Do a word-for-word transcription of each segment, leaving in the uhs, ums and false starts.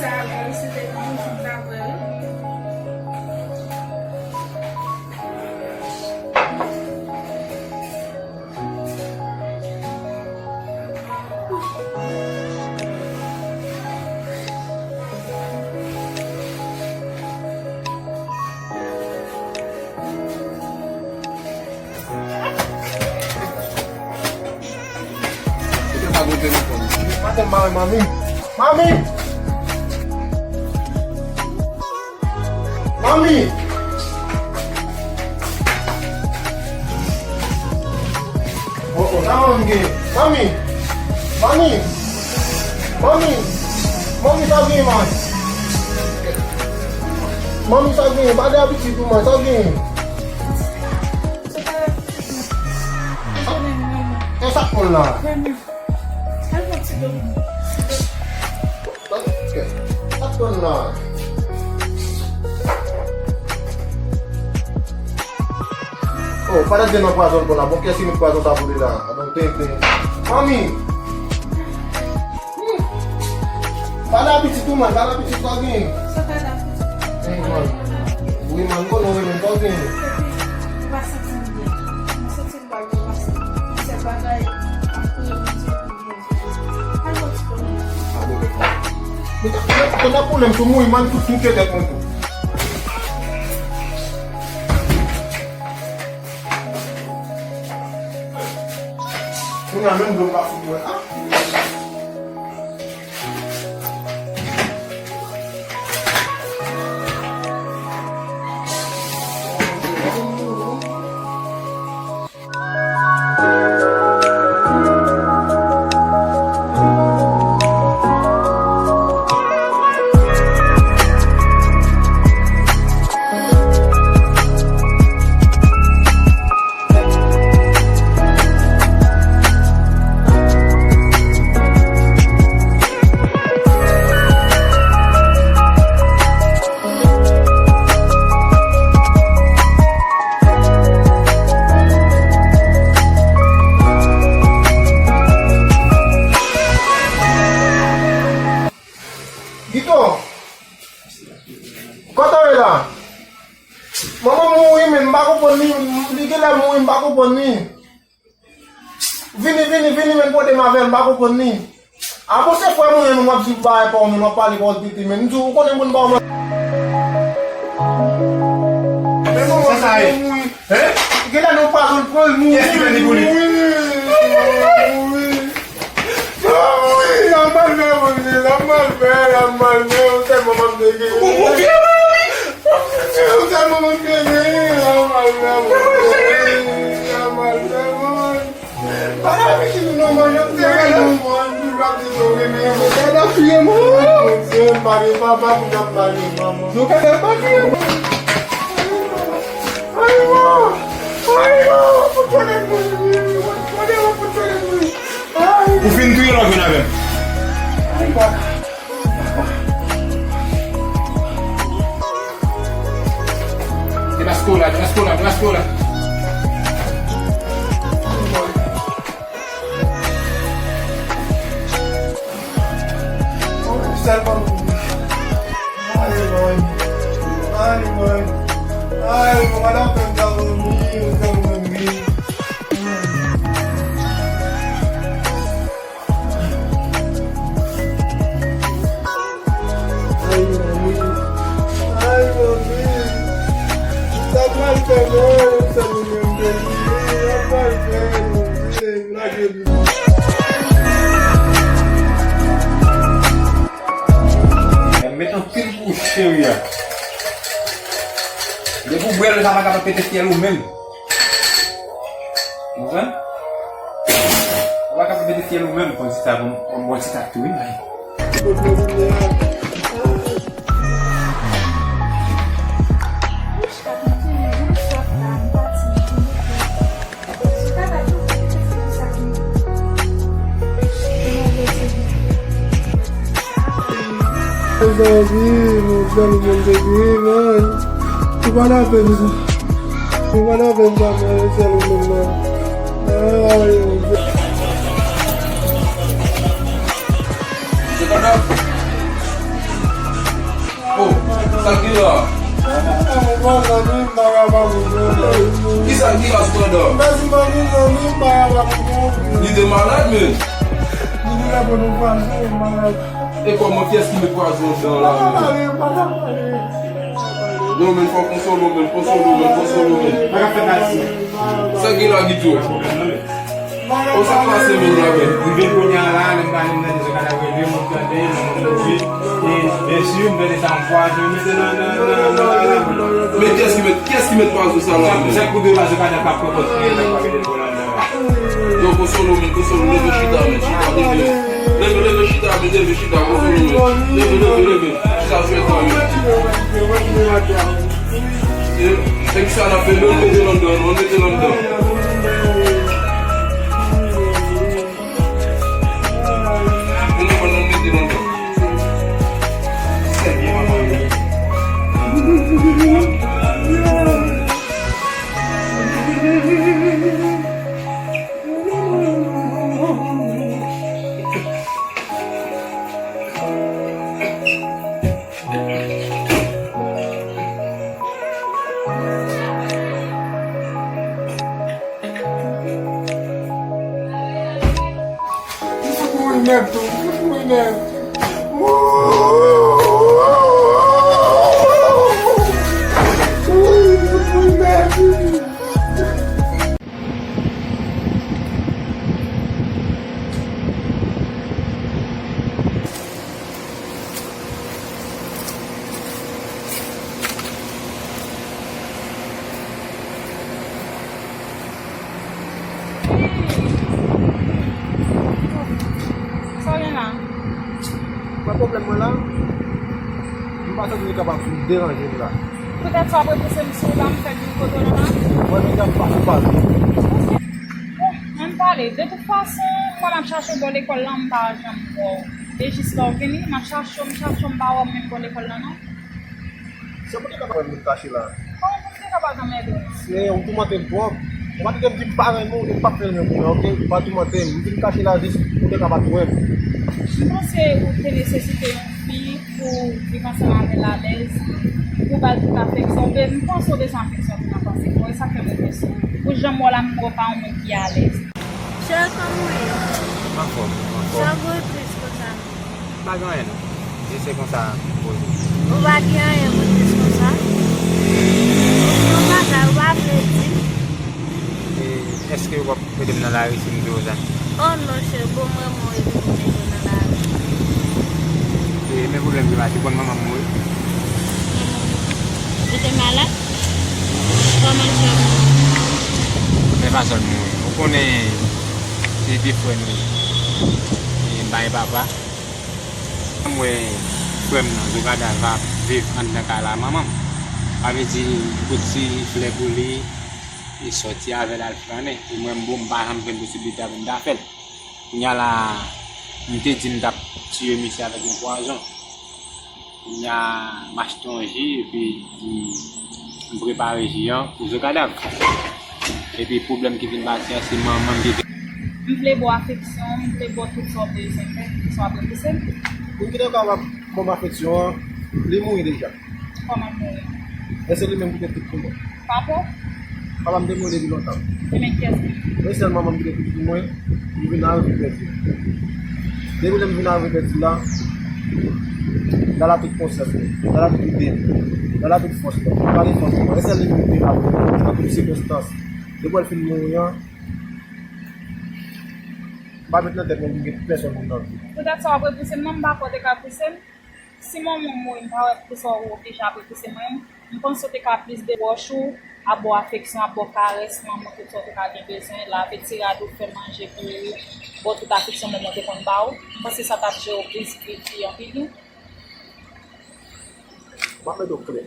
Sa vre, se te yon jou m ta vre, wi. Kote sa goute nan fò? Maten m pa wè manmi. Manmi! Manmi! Oh, oh, sa manmi gen? Manmi! Manmi! Manmi! Manmi, sa gen, man? Manmi, sa gen? Pa de abitud pou mwen, sa gen? E sa k pran la? Al fè ti domi. Sa k pran la? Oh, pa nan pwazon l pran la. Bon, kiyès ki met pwazon sa pou li la? A bon, tenten. Manmi! Hmm. Pa de abitud pou mwen, pa de abitud, sa gen? Sa pa de abitud. Hmm, man. Wi, man, konnen w renmen, sa gen? Epi, ou pa santi m byen. Mwen santi m pa byen pase. Mwen se bagay ap kriye Bondye pou Bondye. Al fè ti domi. Mwen ta, mwen ta pwoblèm sou mouri, man, tout, tout tèt mwen tou. Kounye a menm dlo m pa fout bwè. Ah! Gito, kote w ye la? Manman m mouri, men m pa konprann li, li genlè mouri, m pa konprann li. Vini, vini, vini, men pote m avè l, m pa konprann li. A bon, se frè mwen, men w ap di bagay pa w, men w ap pale pawòl pete, men m di w, ou konnen moun pa w. Men manman m mouri. Hein? Genlè nan pwazon l pran l mouri. Kiyès ki fè li pou li? Mouri. Mouri. L ap mal fè, Bondye, l ap mal fè, l ap mal fè, ou sèl manman m te genyen. Ou, ou ki la, manman? Ou sèl manman m te genyen, l ap mal fè, Bondye, l ap mal fè, manman. Pa nan pitit nou non, manman, yo te renmen nou, manman, nou ap di nou renmen. Yo te nan fiye, manman. Bondye, m pa gen papa pou n ap pale, manman. Yo te nan fiye, manman. Ay, manman. Ay, manman, pou tchonèt mwen, pou tchonèt mwen, pou tchonèt mwen. Ou fin touye l, w ap vin avè m. Demaske w la, demaske w la, demaske w la. Sèlman pou mwen. Ay, mwen. Ay, mwen. Ay, mwen, madanm fè m ta dòmi, ou fè m dòmi. Ay, manmi. Ay, manmi. Sa mal fè mwen, sa nou menm beni. Sa mal fè, Bondye, lage li. Mwen met anpil pou cheri a. Depi w bwè l, sa pa kapab pete fyèl ou menm. Ou konprann? Ou pa ka pete fyèl ou menm, konn ti sa, bon, bon, bon ti sa tou, wi, men. Mezanmi, mezanmi, mezanmi, man. Ou pa la pèn, ou pa la pèn, papa, se ou menm, man. Ay, mezanmi. Sepandan, Kisa ki ras pandan? Li te malad, men. E kòman, kiyès ki met pwazon dan la, men? Non, men, fò konsole w, men, konsole w, men, konsole w, men. Sa gen la, Guito? O, sa pase moun la, men. Rive kounye a la, lè m pale, m tande se kadav rele, moun tande, moun mouri. E, byensi, m tande sa anpwaze, m mete nan, nan, nan, nan, nan. Men kiyès ki met, kiyès ki met pwazon sa la, men? Sa, sa kou de la, se kadav k ap pran kòz kriye, sa k ap mete l pran nan, nan. Yo, konsole w, men, konsole w, leve chita, men, chita, leve. Leve, leve chita, men, leve chita, konsole w, men. Leve, leve, leve. Chita, chita, men. E, e kisa n ap fè? Nou mete l anndan, nou mete l anndan. Moun nan konn nan mete nan men. Sèl byen manman yo. Sa w gen la? Mwen pwoblèm mwen la, m pa santi li kapab fin deranje m la. Poutèt sa w ap repouse m sou la, m fè di w kote w nan la? Mwen menm ap pase pase. Bon, ann pale. De tout fason, mwen m ap chache w bò lekòl la, m pa janm wè w. E jis la w vini, m ap chache w, m chache w, m pa wè w menm bò lekòl la non. Se pou te kapab anmède m kache la. Kòman pou m te kapab anmède w? Se ou toumante m twòp. Ou pa te dwe m di m pa renmen w, e m p ap fè l renmen w, oke? Ou pa toumante m. M vin kache la jis pou te kapab wè m. M panse ou te nesesite yon fi pou viv ansanm avè l alèz, pou ba l tout afeksyon. Ou be-, m panse w bezwen afeksyon tou nan panse m. Mwen, e sa k fè mwen fè sa. Ou janm wè w la, m wè w pa yon moun ki alèz. Cheri, kòman w ye? Anfòm, anfòm. Sa voye tris konsa? Pa gen anyen non. Jis se konsa m poze. Ou pa gen anyen pou tris konsa? Yon bagay ou pa vle di m? E, èske w ap mete m nan lari si m di w sa? Oh non, cheri, bon, mwen, mwen, mete w nan lari. E, men pwoblèm ki pase, ou konn manman m mouri? Ou te malad? Kòman l fè mouri? Men fason l mouri. Ou konnen, se de frè nou ye. E m pa gen papa. M wè frè m nan, Zogada, ap viv anndan kay la manman m. Sa vle di, m pot ti flè pou li, li sòti avè l al flannen. E mwen, m bon, m pa janm jwenn posiblite a pou m ta fè l. Kounye a la, m te di m t ap tiye misye avèk yon pwazon. Kounye a, m achte yon ji, epi m, m prepare ji an pou Zogada. Epi pwoblèm ki vin pase an, se manman m ki te. M vle ba w afeksyon, m vle ba w tout sa w bezwen fè, sa w ap repouse m. Pou m kite w kapab ban m afeksyon an, li mouri deja. Kòman l mouri? E se li menm ki te tout pou mwen. Papa w? Papa m te mouri depi lontan. Ebyen, kiyès ki? E sèl manman m ki te tout pou mwen, m vin arive pèdi l. Depi lè m vin arive pèdi l la, l al ak tout konsyans mwen, l al ak tout ide m, l al ak tout fòs mwen. M pa gen fòs ankò. E sèl li menm ki te la pou mwen, nan tout sikonstans. Depi w wè l fin mouri an, m pa met nan tèt mwen pou m gen pèsonn moun nan vi m. Poutèt sa w ap repouse m nan, m pa kwè w te ka pouse m. Si manman w mouri, m pa wè poukisa w oblije ap repouse mwen. M panse w te ka plis de pwòch ou, ap ba w afeksyon, ap ba w karès, manman w, tout sa w te ka gen bezwen, lave ti rad ou, fè manje pou ou, ba w tout afeksyon manman w te konn ba w. M panse sa t ap jere w plis vit fi an pi byen. M ap mete w klè.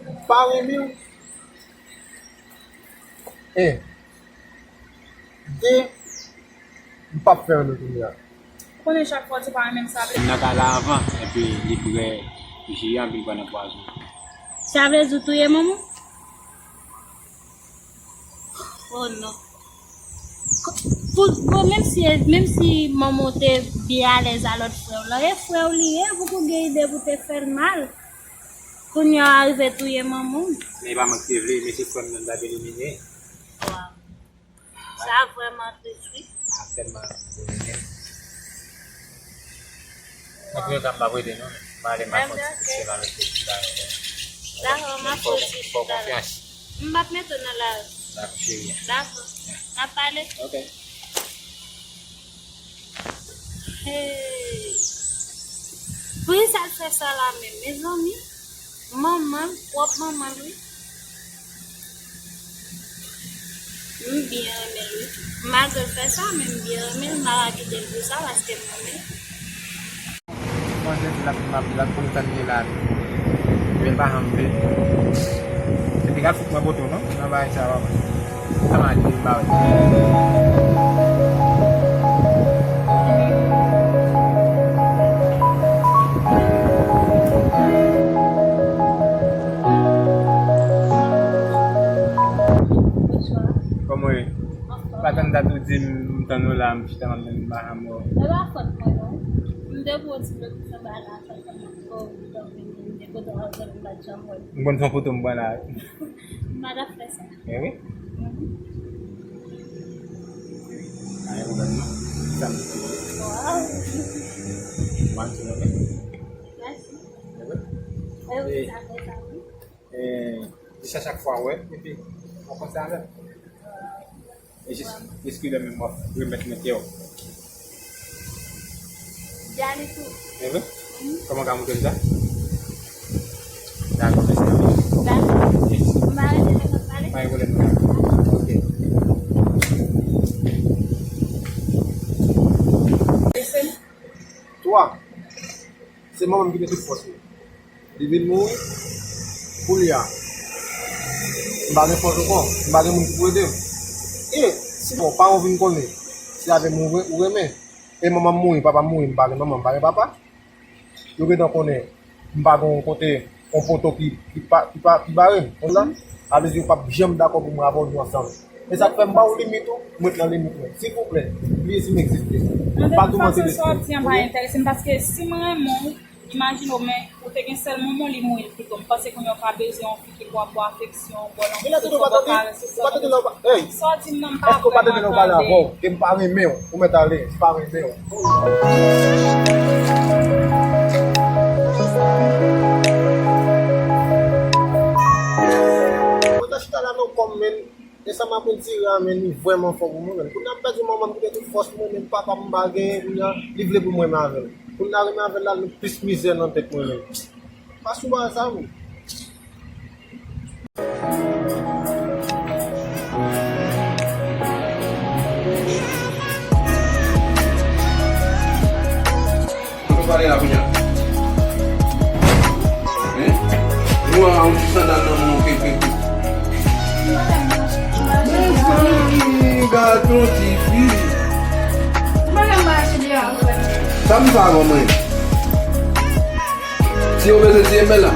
M pa renmen w. En. De, m p ap fè anyen kounye a. Ou konnen chak fwa w di w pa renmen m, sa vle. M nan kay la anvan, epi li bwè ji an, epi l pran nan pwazon. Sa vle di w touye manman w? Oh non. Ko-, Pou, bon, menm si, menm si manman w te byen alèz a lòt frè w lan, e frè w li ye, pou w gen ide pou te fè l mal. Kounye a w rive touye manman w. Men e pa mwen ki te vle, men se frè m nan m t ap elimine. Waw. Sa vrèman tris, wi. A tèlman domine. Nan premye tan, m p ap rete non, men m ale, m a fè yon ti kout sèl avèk ti bagay. Dakò, m ap fè yon ti chita la. M p ap mete w nan lari. Dakò, cheri. Dakò. N ap pale. Ok. Hey. Poukisa l fè sa la menm, mezanmi? Manman l, pwòp manman l, wi. M byen renmen l, wi. Malgre l fè sa, men m byen renmen l, m pa ka kite l pou sa, paske m renmen l. Panse l ap, l ap, l ap konn sa l ye la. Men l pa janm vle. Epi l ap fout mwen poto, non? Nan bagay sa, papa. Sa m a di, m pa wè. Bonswa. Kòman w ye? Anfòm. Pa tann dat ou di m, m tann ou la, m chita m ap tann m pa janm wè w. E pa fòt mwen non. M te pran yon ti lokasyon ba la, fè sa m ap fè w, m te pran yon foto avè w, m pa t janm wè l. M konn se yon foto m pran la. M pa t ap fè sa. Men wi. Mhm. Pa gen pwoblèm non. Sa m di. Waw. Mwen ti mwen. Mèsi. Men wi. E wi, sa fè sa wi. Eh, jis a chak fwa w wè m, epi w ap panse avè m. E jis, eski lè menm w ap remèt mwen kè w? Djanitou. E vre? Mhm. Kòman w ka montre m sa? Dakò, mèsi anpil. Dakò. Yes. M pa rete lè n ap pale? Pa gen pwoblèm, dakò. Ok. Twa. Se manman m ki te tout fòs mwen. Li vin mouri. Kounye a, m pa gen fòs ankò. M pa gen moun ki pou ede m. E si bon, paran w vin konnen se avè m ou re-, ou renmen. E manman m mouri, papa m mouri, m pa gen manman, m pa gen papa. Yo gentan konnen m pa gen yon kote, yon poto ki, ki pa, ki pa, ki bare m. Konn sa? Sa vle di yo p ap janm dakò pou mwen avè w nou ansanm. E sa k fè m ba w limit ou, m ret nan limit mwen. Silvouplè, bliye si m egziste. M pa toumante lespri m. Sa w ap di an pa enterese m, paske si m renmen w, imajine w, men ou te gen sèl manman w, li mouri l kite w. M panse kounye a w ka bezwen yon fi ki pou ap ba w afeksyon, ba w lanmou, ba w karès, ou pa tande la, ou pa, hey! Sa w di m nan, m pa vrèman tande. Èske ou pa tande la, ou pale avè w, ke m pa renmen w, ou mèt ale, m pa renmen w. Mwen ta chita la nan kòm, men, e sa m ap di la, men, li vrèman fò pou mwen, men. Kounye a m pèdi manman m ki te tout fòs mwen, men papa m m pa genyen, kounye a, li vle pou m renmen avè l. Kounye a renmen avè l la, li plis mizè nan tèt mwen, men. Pa sou bagay sa, wi. Kote w prale la kounye a? Hein? Nou a yon ti sandal nan men w, kèk, kèk. Mezanmi, gad yon ti fi. Sa m sa avan mwen? Tiye w bezwen tiye m la.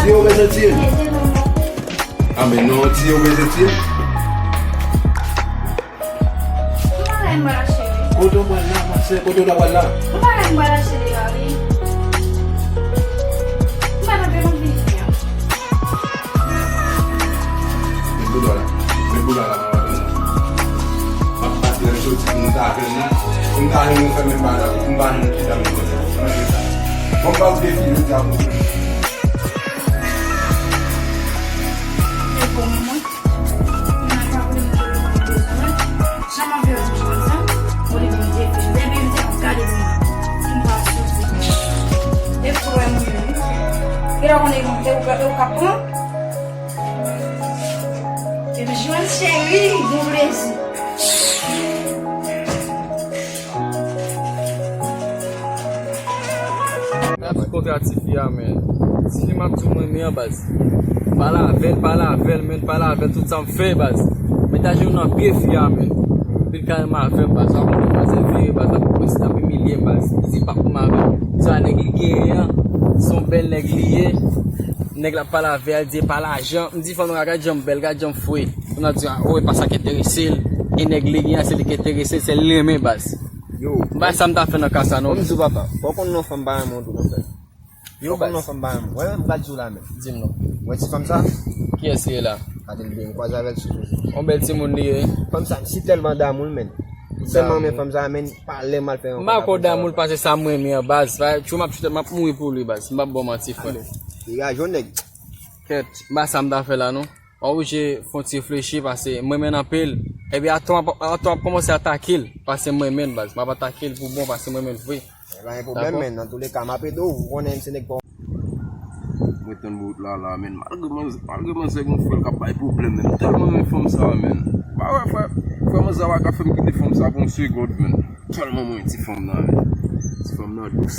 Tiye w bezwen tiye m. A men non, tiye w bezwen tiye m. Kote w pral la, ma sè? Kote w ta pral la? Met bouda la. Met bouda la, madanm. M ap pase lè m soti pou m ta jwenn nan. Pou m ta jwenn nou fè menm bagay, pou m pa jwenn nou chita menm kote. Manje sa. Bon, m ba w defi jodi a pou. Jan m ap viv sou chans lan, olye pou m te fè. Depi m te ap gade pou mwen, m pa soti. E frè mwen, wi. Gen lè konnen e ou, e ou k ap pran. Epi jwenn cheri, bon plezi. N ap kontre a tifi a, men. Tifi m ap di w mwen renmen an, baz. Pale avè l, pale avè l, men, pale avè l, tout sa m fè, baz. Met ajenou nan pye fi a, men. Epi l ka renmen avè m, baz. Sa konn fè vire, baz. Sa pou presi, l ap imilye m, baz. Li di pa pou m avè l. Sa nèg li genyen an, se yon bèl nèg li ye. Nèg la ap pale avè l, di pa lajan. M di fanm nan, gad jan m bèl, gad jan m fre. Fanm nan di, ah, oh, e pa sa k enterese l. E nèg li gen an, se li k enterese l, se li l renmen, baz. Yo, m pa sa m ta fè nan ka sa, non. Kòm di w, papa, fò w konn non fanm pa renmen w tou, non, frè. Yo, baz. Fò w konn non fanm pa renmen w. Wè, m pral di w la menm. Di m non. Wè ti fanm sa? Kiyès li ye la? Gade l byen, m kwaze avè l sou rezo. Yon bèl timoun li ye. Fanm sa, m si tèlman damou l, menn. M tèlman renmen fanm sa, menn, pa lè m al fè yon. M pa ko damou l pase sa m renmen an, baz. Tchou, m ap choute, m ap mouri pou li, baz. M p ap ba w manti, frè. Degaje w, nèg. Kèt, m pa sa m ta fè la, non. Mwen oblije fè yon ti reflechi pase m renmen l anpil. Epi atò ap, atò ap kòmanse atake l pase m renmen l, baz. M ap atake l pou bon pase m renmen l vre. Pa gen pwoblèm, men nan tou le ka, m ap ede w. Ou konnen m se nèg pa w. Mwen tann bout la, la, men. Malgre manzè, malgre manzè gon frè l k ap bay pwoblèm, men. M tèlman renmen fanm sa, men. Pa wè, frè, frè manzè pa ka fè m kite fanm sa pou yon segond, men. Tèlman mwen ti fanm nan, men. Ti fanm nan dous.